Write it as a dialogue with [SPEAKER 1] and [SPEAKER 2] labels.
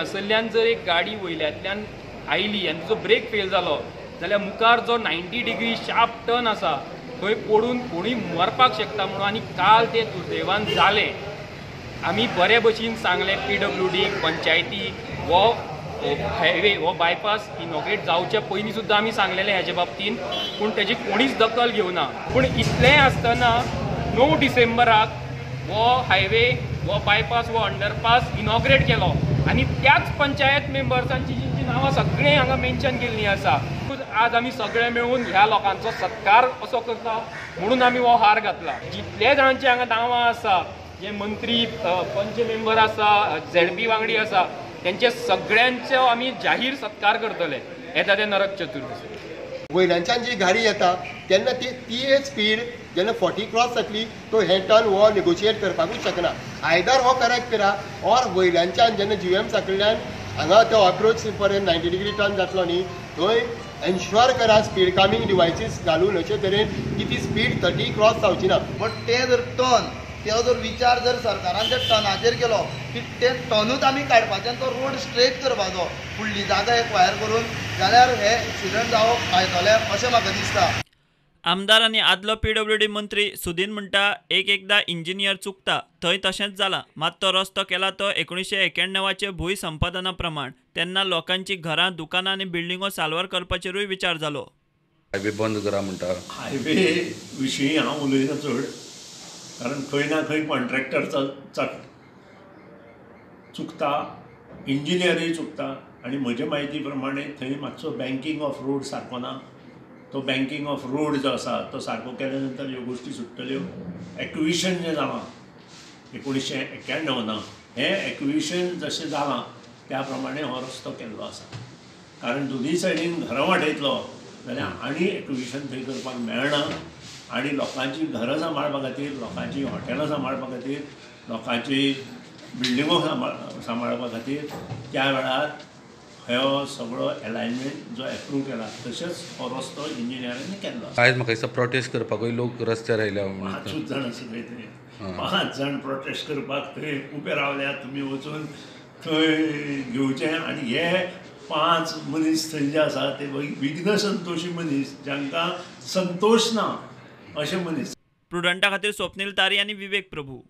[SPEAKER 1] हांगासरल्यान जर एक गाडी वयल्यांतल्यान आयली आनी तिचो ब्रेक फेल जालो जाल्यार मुखार जो 90 डिग्री शार्प टर्न आसा थंय पडून कोणूय मरपाक शकता म्हणून. आनी काल ते दुर्दैवान जालें. आमी बरे भशेन सांगलें PWD पंचायती हो हायवे हो बायपास इनॉग्रेट जावच्या पयलीं सुद्दां आमी सांगलेलें हेजे बाबतीन, पूण तेजी कोणीच दखल घेवना. पूण इतलेंय आसतना 9 डिसेंबराक हो हायवे हो बायपास हो अंडरपास इनॉग्रेट केलो आनी त्याच पंचायत मेंबर्सांची जिंची नांवां सगळीं हांगा मेन्शन केल्लीं आसा. आज आमी सगळे मेळून ह्या लोकांचो सत्कार असो करता म्हणून आमी हो हार घातला. जितले जाणांची हांगा नांवां आसा, जे मंत्री पंच मेंबर आसा, ZP वांगडी आसा, तेंचे सगळ्यांचो आमी जाहीर सत्कार करतले येता ते नरक चतुर्दशी.
[SPEAKER 2] वयल्याच्यान जी गाडी येता तेन्ना ती स्पीड जेन्ना 40 क्रॉस जातली तो हे टर्न हो नेगोशिएट करपाकूच शकना. आयदर हो करेक्ट करा ऑर वयल्याच्यान जेन्ना GVM कडल्यान हांगा तो अप्रोच पर्यंत 90 डिग्री टर्न जातलो न्ही थंय एन्श्योर करा स्पीड कामिंग डिवायसीस घालून अशे तरेन की ती स्पीड 30 क्रॉस जावची ना.
[SPEAKER 3] बट ते जर टर्न तो जर विचार जर सरकारान त्या टर्नाचेर केलो की ते टर्नूच आमी काडपाचे आनी तो रोड स्ट्रेट करपाचो फुडली जागा एक्वायर करून, जाल्यार हे एक्सिडंट जावप आयतले अशें म्हाका दिसता.
[SPEAKER 4] आमदार आनी आदलो PWD मंत्री सुदीन म्हणटा एक एकदा इंजिनियर चुकता, थंय तशेंच जालां. मात तो रस्तो केला तो 1991चे भूंय संपादना प्रमाण, तेन्ना लोकांची घरां, दुकानां आनी बिल्डिंगो साल्वार करपाचेरूय विचार जालो.
[SPEAKER 5] हायवे बंद करा म्हणटा.
[SPEAKER 6] हायवे विशीं हांव उलयना चड, कारण खंय ना खंय कॉन्ट्रॅक्टर चुकता, इंजिनियरूय चुकता. आनी म्हजे म्हायती प्रमाणे थंय मातसो बँकींग ऑफ रोड सारको ना. तो बँकींग ऑफ रोड जो आसा तो सारको केल्या नंतर ह्यो गोश्टी सुट्टल्यो. एक्विशन जें जालां 1991 हें एक्विशन जशें जालां त्या प्रमाणे हो रस्तो केल्लो आसा. कारण दोनूय सायडीन घरां वाटयतलो जाल्यार आनी एक्विशन थंय करपाक मेळना आनी लोकांची घरां सांबाळपा खातीर, लोकांची हॉटेलां सांबाळपा खातीर, लोकांची बिल्डिंगो सांबाळपा खातीर त्या वेळार हो सगळो एलायनमेंट जो एप्रूव केला तशेंच हो रस्तो इंजिनियरांनी केल्लो.
[SPEAKER 5] आयज म्हाका दिसता प्रोटेस्ट करपाकूय लोक रस्त्यार आयल्या.
[SPEAKER 6] 5 जाण आशिल्ले थंय, 5 जाण प्रोटेस्ट करपाक थंय उबे रावल्यात. तुमी वचून थंय घेवचें. आनी हे 5 मनीस थंय जे आसा ते विघ्न संतोशी मनीस, जांकां संतोश ना अशे मनीस.
[SPEAKER 4] प्रुडंटा खातीर स्वप्नील तारी आनी विवेक प्रभू.